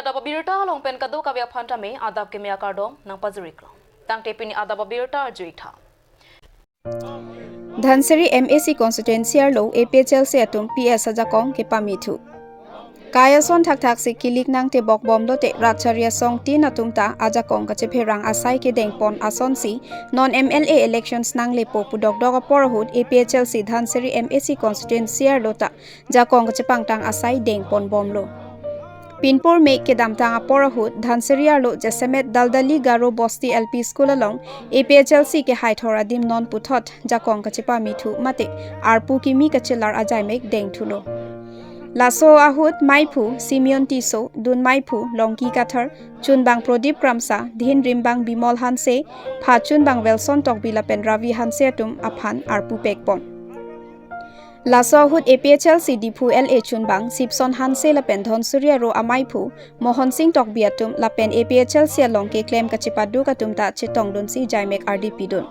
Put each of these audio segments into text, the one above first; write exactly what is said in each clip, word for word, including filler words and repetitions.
Adap abirta along pen kadokave aphan tame adap keme akardom nangpajiriklo. Tangte pini adap abirta arjuitha. Dhansiri M A C constituency arlo A P H L C atum P S ajakong kepamithu. Kai ason thakthak si kilik nangtebok bomlote rat chari asong tin atum ta ajakong kachepherang asai kedengpon asonsi non M L A elections nanglepo pudokdok apor ahut A P H L C Dhansiri M A C constituency arlo ta jakong kachepangtang asai dengpon bomlo. Pinpur me kedamtang apor ahut Dhansiri arlo jasemet Daldali Garo Bosti L P School along A P H L C kehaithor adim non puthot jakong kachepamithu mate arpu kimi kachelar ajaimek dengthulo. Laso ahut maiphu Simeon Tisso, dun maiphu Longki Kathar, chunbang Prodip Kramsa, dhin rimbang Bimol Hanse, pha chunbang Welson Tokbi lapen Ravi Hanse atum aphan arpu pekpon. Laso ahut A P H L C Diphu L A chunbang Sipson Hanse lapen Dhansiri arlo amaiphu Mohon Sing Tokbi atum lapen A P H L C along keklem kachepaduk atum ta chetongdunsi jaimek ardi pidun.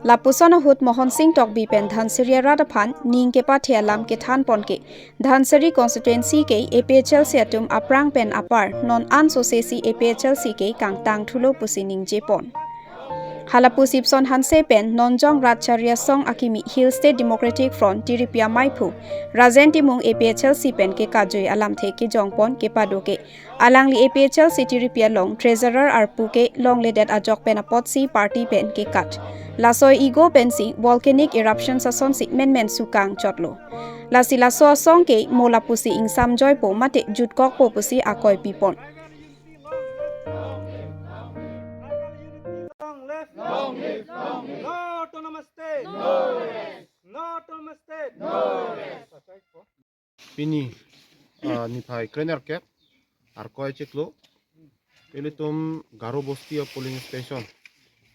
Lapuson ahut Mohon Sing Tokbi pen Dhansiri arat aphan ning kepathe alam kethanpon ke Dhansiri constituency ke A P H L C atum aphrang pen apar non ansose si A P H L C ke kangtangthulo pusi ningjepon. Halapu Sipson Hanse pen nonjong rat chari asong akimi Hill State Democratic Front tiripi amaiphu Rajen Timung A P H L C pen kekajui alamthe kejongpon kepado ke alangli A P H L C tiripi along treasurer arpu ke longledet ajok pen apotsi party pen kekat. Laso ego pensi volcanic eruption asonsi menmen sukang chotlo. Lasi laso asong ke mo lapusi ingsamjoipo mate jutkokpo pusi akoi pipon. Long live, long live. No autonomous state. No rest. No autonomous state. No rest. Pini, ah, niphai krenerkep, Arkoi chiklo, ilitum Garo Bosti a polling station,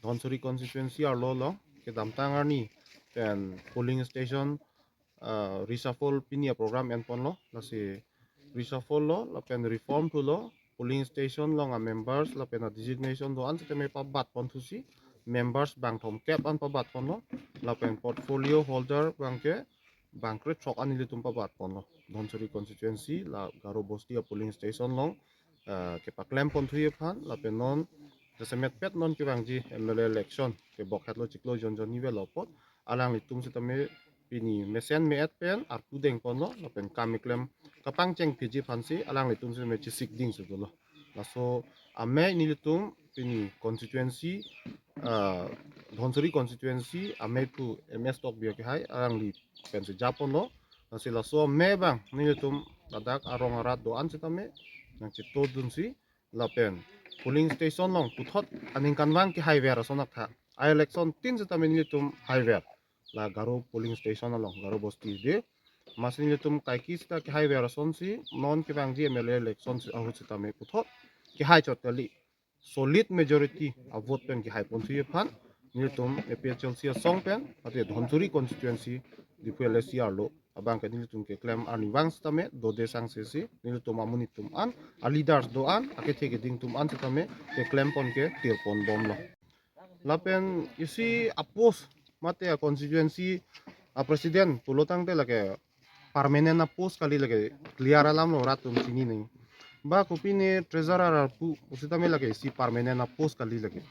Dhansiri constituency arlo along, kedamtang arni pen polling station, ah, reshuffle pini a program enponlo, lasi reshuffle lo, lapen reform thulo, polling station along a members, lapen a designation do-an sitame pabatponthusi, members bang thomkep an pabatponlo, lapen portfolio holder bangke bang krethrok an ilitum pabatponlo. Dhansiri constituency la Garo Bosti a polling station along, ah, kepaklemponthu aphan, lapen non jasemetpet non kevangji M L A election kebokhetlo chiklo jon jon ni velo apot alanglitum sitame pini mesen me-et pen arpu dengponlo, lapen kam keklem kapangcheng piji aphansi alanglitum sitame chesik dingsi dolo. Laso amei nelitum pini constituency, ah, Dhansiri constituency ameiphu M S Tokbi akehai alangli pensi japonlo. Lasi laso amei bang nelitum ladak arong arat do-an sitame nangchetodunsi lapen polling station along puthot aningkanvang kehaiver ason athak a election tin sitame nelitum haiver la Garo polling station along, Garo Bosti de. Amatsi nelitum kaike sita kehaiver asonsi non kevangji M L A election si ahut sitame puthot kehai chot kali, solid majority a vote pen kehaiponthu aphan nelitum A P H L C asong pen mate Dhansiri constituency Diphu L A C arlo abangke nelitum keklem arnivang sitame dode sangse si nelitum amonit atum an, a leaders do-an, akethe keding atum an sitame keklempon ketirponbomlo. Lapen isi a post mate a constituency a president pulotangte lake permanent a post kali, lake clear alamlo, rat atum chini nang. Ba kopine treasurer arpu pusitame lake isi permanent a post kali lake.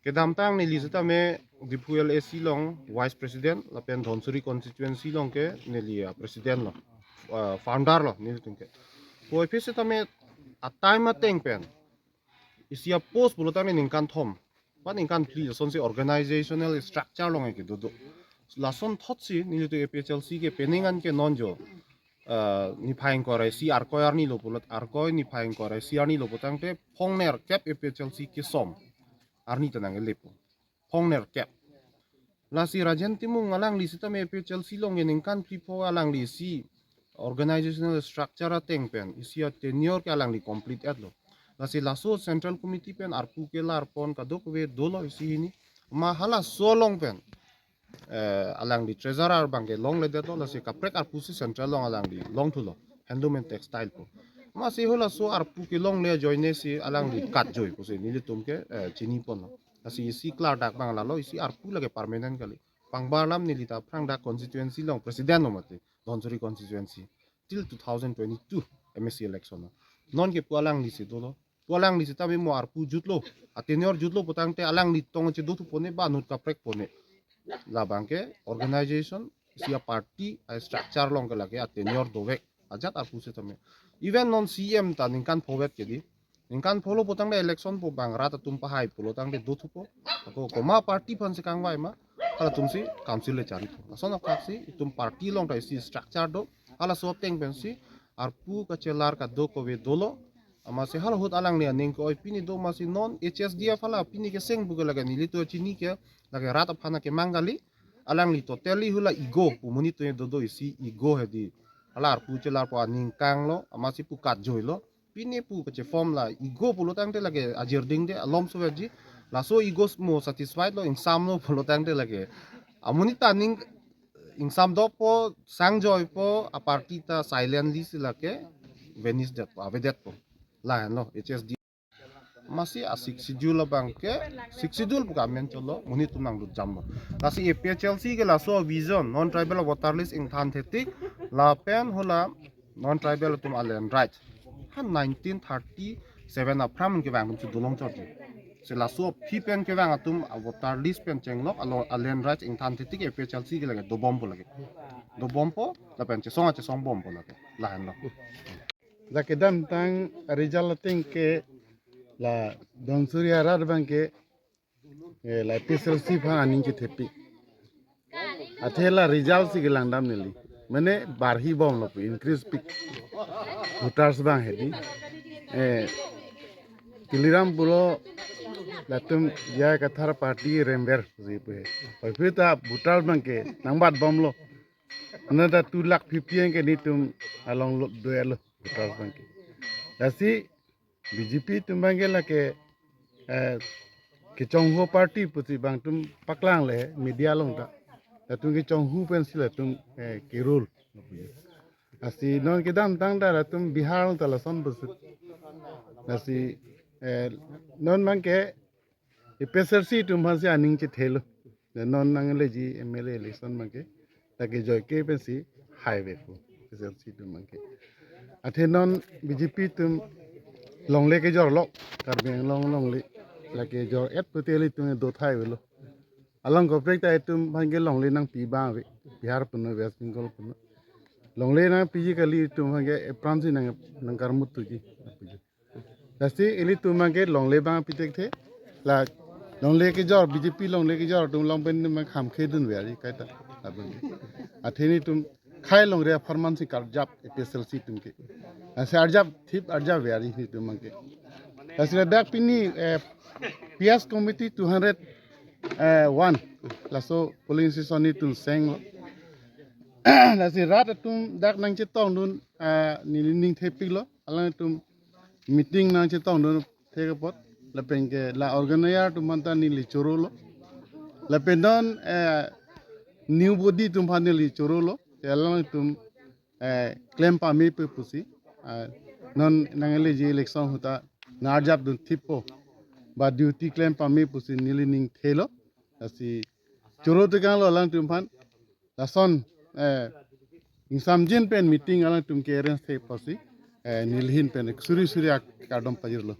Kedamtang neli sitame Diphu L A C along vice president lapen Dhansiri constituency along ke neli a president lo, ah, founder lo nelitum ke. Ko ephi sitame a time ateng pen isi a post pulotangte ningkan thom, ba ningkan phli asonsi organizational structure along ke dodo. Lason thotsi nelitum A P H L C ke penang an ke non jo, ah, niphai ingkoi ra isi Arkoi arni lo pulo, Arkoi niphai ingkoi ra isi arni lo putangte phongnerkep A P H L C kesom arni ta nangkelepo. Phongnerkep. Lasi Rajen Timung alangli sitame A P H L C along ke ningkan phli pho alangli isi organizational structure ateng pen isi a tenure ke alangli complete etlo. Lasi laso central committee pen arpu kelarpon kadokave dolo isi hini. Ma halaso along pen, eh, alangli treasurer abangke longledetlo, lasi kaprek arpu si central along alangli longthulo, handloom and textile pu. Amatsi halaso arpu kelongle ajoine si alangli katjoi pusi nelitum ke, eh, chiniponlo. Lasi isi klardak abang lalo, isi arpu lake permanent kali. Pangbar alam neli ta aphrang dak constituency along president lo mati, Dhansiri constituency, till two thousand twenty-two M A C election lo. Non ke pu alangli si dolo. Pu alangli sitame mo arpu jutlo, a tenure jutlo putangte alangli tong chedo thupone ba inut kaprek pone. Labang ke organization si a party a structure along ke lake a tenure dovek ajat arpu sitame. Even non C M ta ningkan phovet ke di. Ningkan pholo putangte election po bang rat atum pahai pulo tangte do thupo. Ako komat party aphan si kangvai ma, halatum si council le chari po. Lason akhak si itum party along ta isi structure do. Halaso ateng pensi arpu kachelar kadokave dolo. Amatsi hala ahut alangli aning ke-oi pini do, amatsi non H S D F hala pini keseng pu ke lake nelitum chini ke lake rat aphan akemang kali. Alangli totally hula ego pu monit atum dodo, isi ego hedi. Hala arpu chelarpo aning kanglo, amatsi pu katjoilo. Pini pu kacheform la ego pulo tangte lake ajirding de alom so ji. Laso ego mo satisfied lo, ingsamlo pulo tangte lake amonit ta aning ingsam dopo, sangjoipo, a party ta silently si lake vanish detpo, avedetpo. Lahenlo H S D. Amatsi a sixth schedule abang ke, sixth schedule pu ke amen cholo, monit atum nanglut jamlo. Lasi A P H L C ke laso vision, non tribal voter list ingthan thetik, lapen hula non tribal atum a land right. Ha nineteen thirty-seven aphrang kevang atum si dolong chotji. Si laso aphi pen kevang atum a voter list pen chenglok, alo a land right ingthan thetik A P H L C ke lake dobompo lake. Dobompo, lapen chesong a chesong bompo lake. Lahenlo. La kedamtang result ateng ke la Donsuri arat abang ke, eh, la A P H L C aphan aning chethepik. Athe la result si kelangdam neli. Mane barhi bomlo pu, increase pik. Voters abang hedi. Eh, Tuliram pulo latum J I Kathar party remver pusi pu he. Oi pita voters abang ke nangbat bomlo. Another two lakh fifty an ke netum along lo doyalo voters abang ke. Lasi B J P atum abang ke lake, eh, kechonghu party pusi bang atum paklang le media along ta. Latum kechonghu pensi latum, eh, kerul. Lasi non kedamtang ta latum Bihar along ta lason pusi. Lasi, eh, non abang ke A P H L C atum aphan si aning chethelo. La non nangleji M L A election abang ke, lake joike pensi haivepo A P H L C atum abang ke. Athe non B J P atum longle kejorlo, Karbi Anglong longle, lake jor-et pute ilitum do thai avelo. Along kaprek ta itum aphan ke longle nangpi abang ave, Bihar punon, West Bengal punon. Longle nangpiji kali, itum aphan ke apran si nang, nangkarmut thuji. Lasi ilitum abang ke longle abang pithekthe. La longle kejor, B J P longle kejor atum along pen itum abang kham khedun verji kaita. Labang ke. Athe netum khei longle apharman si karjap A P H L C atum ke. Lasi arjap thip arjap verji netum abang ke. Lasi ladak pini, eh, P S committee two hundred, eh, one. Laso polling station netum senglo. Lasi rat atum dak nangchetongdun, eh, neli ning thepiklo. Alangtum meeting nangchetongdun thek apot, lapen ke la organizer atum aphan ta neli chorolo. Lapen non, eh, new body atum aphan neli chorolo. Te alangtum, eh, klem pame pe pusi. Eh, non nangleji election ahut ta nang-arjapdun thippo. Ba duty klem pame pusi neli ning thelo. Lasi choro tekanglo alangtum aphan. Lason, eh, ingsamjin pen meeting alangtum ke-arrange thek apotsi, eh, neli ahin pen suri suri ak-, kardom pajirlo.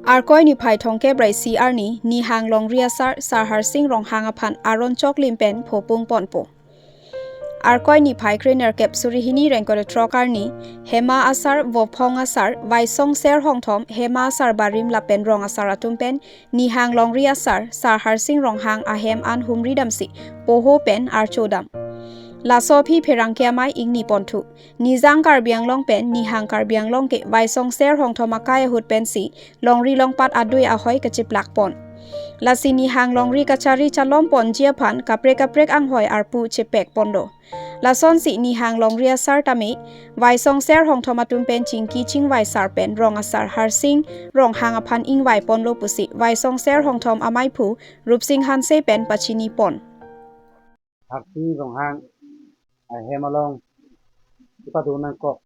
Arkoi niphai thomkep ra isi arni, Nihang Longri asar, Sar Harsing Ronghang aphan aron choklim pen phopung ponpo. Arkoi niphai krenerkep suri hini ingkoi ra throk arni, Hema asar, Vophong asar, Vaisong Ser Hongthom, Hema asar barim lapen rong asar atum pen, Nihang Longri asar, Sar Harsing Ronghang ahem an humri damsi, poho pen archodam. Laso aphi pherangke amei ingni ponthu. Nijang Karbi Anglong pen, Nihang Karbi Anglong ke, Vaisong Ser Hongthom akai ahut pensi, longri longpat adui ahoi kachiplak pon. Lasi Nihang Longri kachari chalom ponji aphan kaprek kaprek anghoi arpu chepek pon do. Lasonsi Nihang Longri asar tame, Vaisong Ser Hongthom atum pen chingki chingvai sar pen rong asar Harsing Ronghang aphan ingvai ponlo pusi Vaisong Ser Hongthom amaiphu Rupsing Hanse pen pachini pon. Harsing Ronghang ahem along ipadun nangkok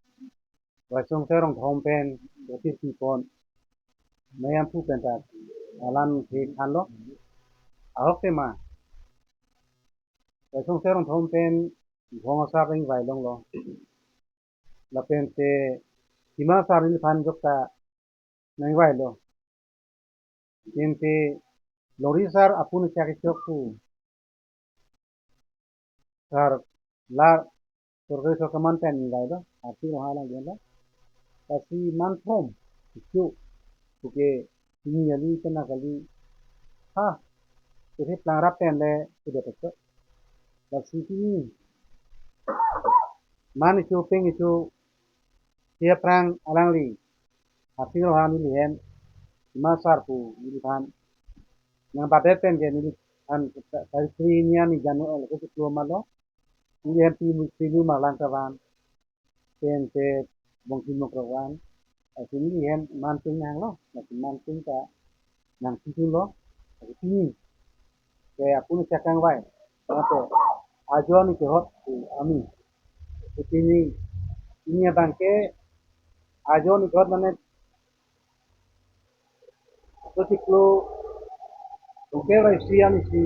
Vaisong Ser Hongthom pen dotir pi pon. Mayam pu pen ta alam ke thanlo. Ahok tema Vaisong Ser Hongthom pen Buphong asar ingvai longlo. Lapen te Hima asar neliphan jokta nangvailo. Lapen te Longri asar apun chak chok pu asar la sorkari asar kaman pen ingvailo. Arti lo hala gela. Lasi man thom isu puke pini kali, penang kali, ha, kiri plang rap pen le sudah pekto. Lasi pini man isu, peng isu, sia prang alangli, Harsing Ronghang neli hem, Hima asar pu neliphan nangbadet pen ke neliphan tarik kre-hini arni January, ko chiklo malo, neli hem pi mu, pi mu marlang kavan, pen te bongsi mokrovan, lasi neli hem man peng nanglo, lasi man peng ta nangpitunlo, lasi pini ke apun chak kangvai, mate ajo ni kehot pu ami. Lasi pini, pini abang ke ajo ni kehot mane, ko chiklo tongke rai sian si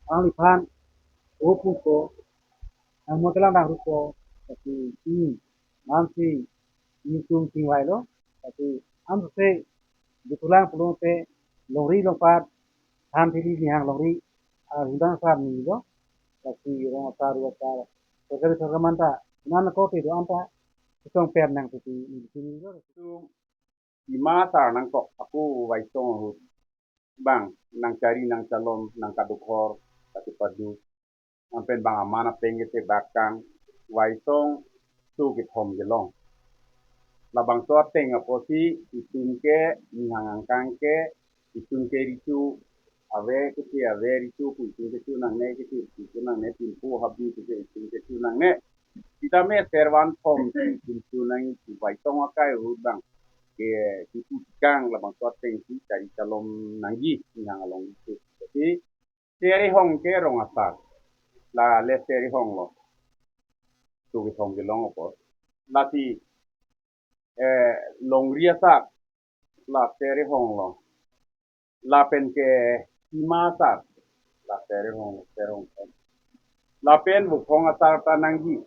alangliphan opu ko, ang motelang dang ruko, lasi pini mansi nelitum chingvailo, lasi anse ditulang pulote Longri Longpat, than thili Nihang Longri, ah, hundang asar nilo, lasi rong asar, ru asar, sorkari asar kaman ta, nang kote do-an ta, chetong per nang titi nelitum nilo. Hima asar nangkok, ako Vaisong ahut bang nangchari nangchalom nangkadukhor, kati padu. Anpen bang aman apeng ke te bakang Vaisong su kethom kelong. Labangso ateng apotsi itum ke Nihang angkang ke, itum ke richu ave kete ave, richu pu itum ke chu nangne, kete richu chu nangne, timpu habi kete itum ke chu nangne. Sitame servan thom si itum chu nang, itum Vaisong akai ahut bang ke itum kang labangso ateng si chari chalom nangji Nihang along itum. Jadi Seri Hong ke rong asar. La le Seri Hong lo. Tu kethom kelong apot. Lasi, eh, Longri asar. La Seri Hong lo. Lapen ke Hima asar. La Seri Hong, Seri Hong. Lapen Buphong asar ta nangji.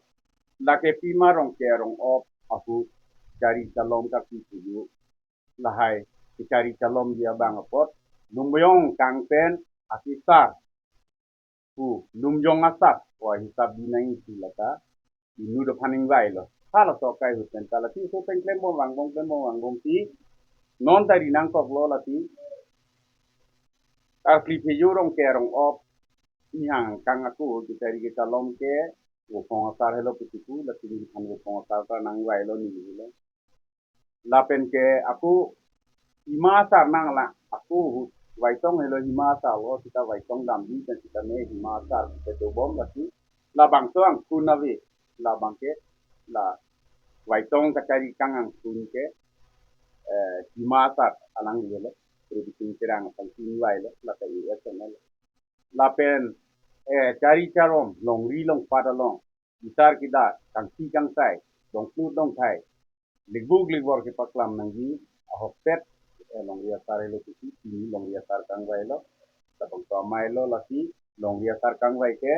Lake pima Rongker Rongop ahut chari chalom kapi puju. Lahai kechari chalomji abang apot Lumbajong angkang pen akesar pu Lumbajong asar pu ahisap di nangji lata inut aphan ingvailo. Halaso akai ahut pen ta lasi iso pen klembom vangbom, klembom vangbom si non ta ri nangkoklo lasi. Karkli pheju Rongker Rongop Nihang angkang ako kechari kechalom ke Buphong asar helo pu tiku, lasi neliphan Buphong asar ta nangvailo neli helo. Lapen ke ako Hima asar nanglang, ako ahut Vaisong helo Hima asar lo, sita Vaisong damji pen sitame Hima asar ke dobom lasi. Labangso angkun ave, labang ke la Vaisong kachari kang angkun ke, eh, Hima asar alangli helo. Prodising Terang aphan si ingvailo, lata U S M L. Lapen, eh, chari chalom Longri Longpat along isar kedo kangsi kangsai, dongklut dongthai, likbuk likbor kepaklam nangji ahokpet, eh, Longri asar helo pusi pini Longri asar kangvailo. Labangso amei lo lasi Longri asar kangvai ke,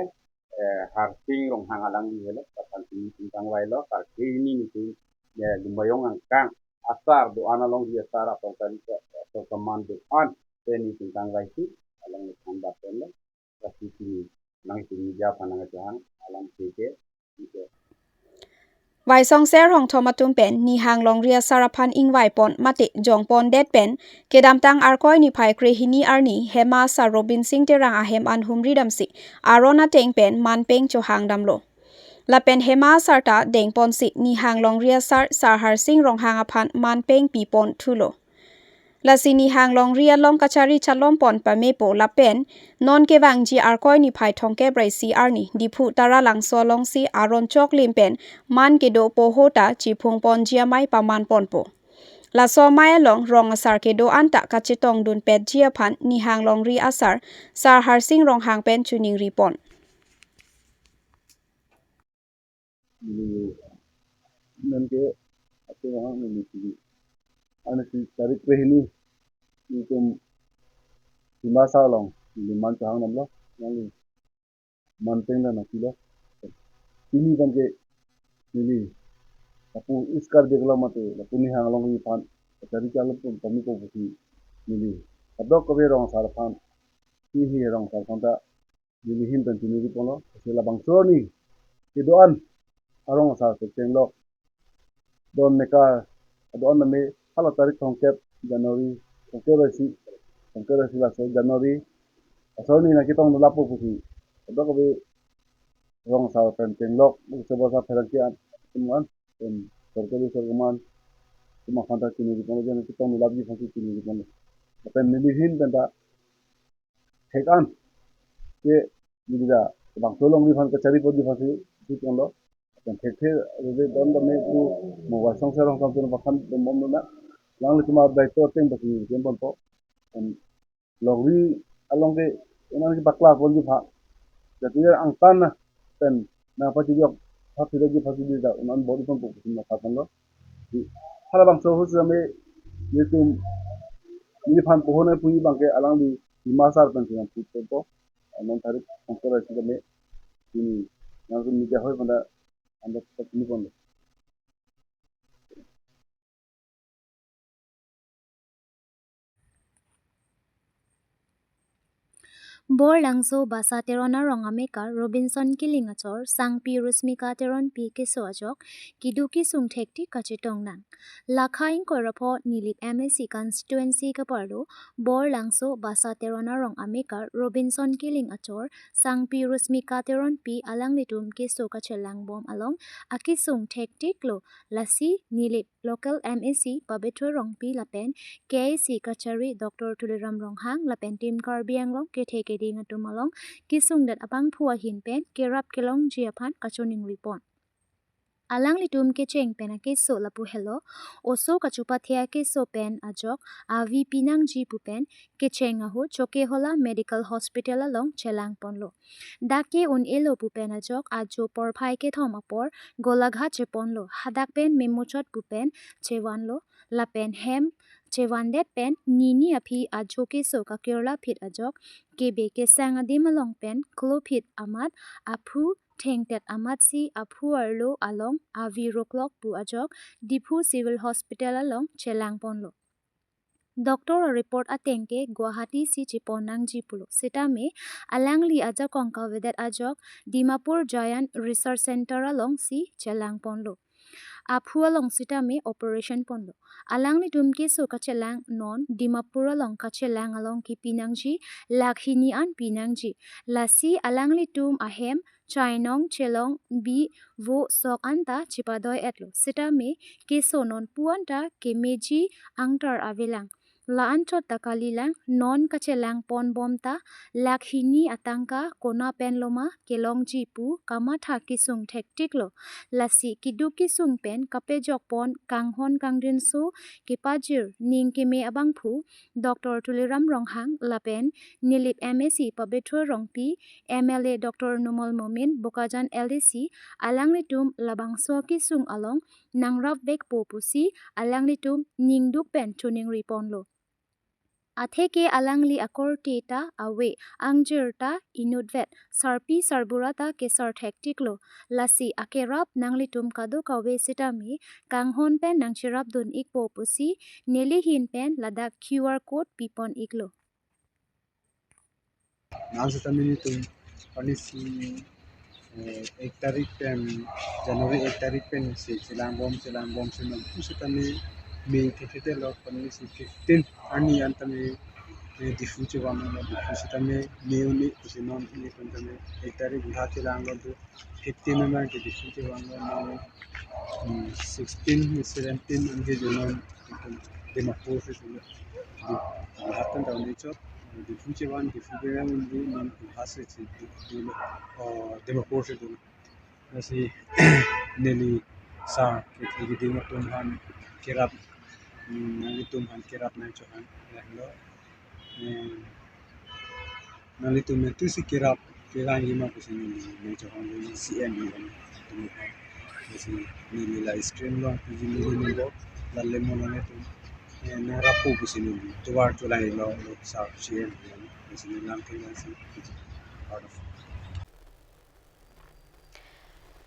eh, Harsing Ronghang alangli helo, lapen pini itum kangvailo, karkli hini nitum, eh, Lumbajong angkang asar do-an along ri asar apor kali ke, asar kaman do-an pen itum kangvai si alangliphan dapen lo. Lasi pini nangtum media aphan nangkachehang alam ke ke. Vaisong ser hongthom atum pen Nihang Longri asar aphan ingvaipon mate jongpondet pen kedamtang Arkoi niphai kre-hini arni Hima asar Robin Sing Terang ahem an humri damsi aron ateng pen manpeng chohang damlo. Lapen Hima asar ta dengponsi Nihang Longri asar Sar Harsing Ronghang aphan manpeng pipon thulo. Lasi Nihang Longri along kachari chalompon pamepo lapen non kevangji Arkoi niphai thomkep ra isi arni Diphu Taralangso alongsi aron choklim pen man kedo poho ta chiphungponji amei pamanponpo. Laso amei along rong asar kedo-an ta kachetongdunpetji aphan Nihang Longri asar Sar Harsing Ronghang pen choningripon. Neli, nonke, ate wahang neli sigi. Arni si tarik kre-hini, itum Hima asar along neli man chohang damlo, nangli manpeng ta nangpilo. pini abangke neli lapu East Karbi Anglong mate lapu Nihang alongri aphan kachari kalo pun kami ko pusi neli kadokave rong asar aphan, hihi rong asar aphan ta neli ahin pen chiningri ponlo. Lasi labangso arni kedo-an arong asar pen chenglok don mekar do-an name hala tarik thomkep January, thomkep ra isi, thomkep ra isi laso January, laso arni nangketong dun lapu pusi kadokave rong asar pen chenglok, Lok Sabha asar pherangke an, teman, pen sorkari sorkari man, teman aphan ta chiningri ponlo, jan nangketong dun lapji aphan si chiningri ponlo. Lapen neli ahin pen ta thek an ke neli ta labangso alongri aphan kachari ponji aphan si, si ponlo. Lapen thekthe rede don tame tu mobile song serong samtun pakhan dom bom na. Alanglitum adai to ateng basi jem ponpo. Lapen longri along ke inan kepaklar ponji aphan, jati angtan na pen nangpachijok aphan, pachijokji aphan si neli ta un-an bor-i ponpo pusi matha ponlo. Di halabangso ahut sitame nelitum, neliphan pohon ai puji abangke alangli Dima sar pen si nangpu ponpo. Non tarik thomkep ra isi tame pini nangtum media hoi aphan ta anda tak ini ponlo. Borlangso Basa Teron arong amekar Robinson Killing achor sangpi Rusmika Teronpi keso ajok keduk kesung thektik kachetong nang. Lakha ingkoi ra pho Nilip M A C constituency kaparlo Borlangso Basa Teron arong amekar Robinson Killing achor sangpi Rusmika Teronpi alanglitum keso kachelang bom along akesung thektiklo, lasi Nilip local M A C Pabithro Rongpi lapen K A A C kachari Doctor Tuliram Ronghang lapen Team Karbi Anglong kethe keding atum along kesungdet abangphu ahin pen kerap kelongji aphan kachiningri pon. Alanglitum kecheng pen akeso lapu helo, oso kachupathe akeso pen ajok avi pinangji pu pen kecheng ahut Chokihola Medical Hospital along chelang ponlo. Dak ke un-elo pu pen ajok ajo porphai kethom apor Golaghat cheponlo. Hadak pen memuchot pu pen chevanlo. Lapen hem chevandet pen nini aphi ajo keso kakirla phit ajok kebe kesang adim along pen klophit amat aphu thengtet amatsi aphu arlo along avi roklok pu ajok Diphu Civil Hospital along chelang ponlo. Doctor a-report ateng ke Guwahati si chepon nangji pulo. Sitame alangli ajakong kavedet ajok Dimapur Giant Research Center along si chelang ponlo. Aphu along sitame operation ponlo. Alanglitum keso kachelang non Dimapur along kachelang along kipi nangji lakh hini an pi nangji. Lasi alanglitum ahem chainong chelong bi vo sok anta chepadoi-etlo. Sitame keso nonpu anta kemeji angtar avelang. La-anchot ta kalilang, non kachelang ponbom ta lakh hini atangka kona penloma kelongji pu kamatha kesung thektiklo. Lasi keduk kesung pen kapejok pon kanghon kangdinso kepajir ning keme abangphu Doctor Tuliram Ronghang lapen Nilip M A C Pabithro Rongpi, M L A Doctor Numal Momin, Bokajan L D C, alanglitum labangso kesung along nangrapvekpo pusi alanglitum ningduk pen chiningri ponlo. Atheke alangli akorte ta ave, angjir ta inutvet, sarpi sarbura ta kesar thektiklo. Lasi akerap nanglitum kadokave sitame kanghon pen nangcherapdun ikpo pusi neli ahin pen ladak Q R code pipon iklo. Nang sitame nelitum arnisi, eh, ek tarik pen, January ek tarik pen si chelangbom, chelangbom si nonpu sitame May thirty lo, arnisi fifteen arni an tame, eh, Diphu chevanlo, Diphu sitame May un-e pusi non un-e pen tame ek tarik bha chelanglo, do fifteen an ke Diphu chevanlo, non, hmm, sixteen, seventeen an ke jonon Dimapur si dolo. Di, lahat pen ta un-e chot, Diphu chevan, Diphu ke un-e, non Diphu si si dolo, oh, Dimapur si dolo. Lasi neli sar kethe keding atum aphan kerap, hmm, nanglitum aphan kerap nangchok-an lahelo. Hmm, nanglitum me tusi kerap kelang yima pusi neli nangchok-an lo C M atum aphan. Lasi neli la screen along piji neli nangbo, la lemo nanglitum, eh, nangrappo pusi neli tovar cholanglo, lo sar C M atum aphan. Lasi neli lam kelang si piji. Part of.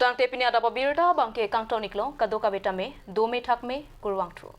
Tangte pini adap abirta abangke kangton iklo, kadokave tame dome thakme, kurvangthu.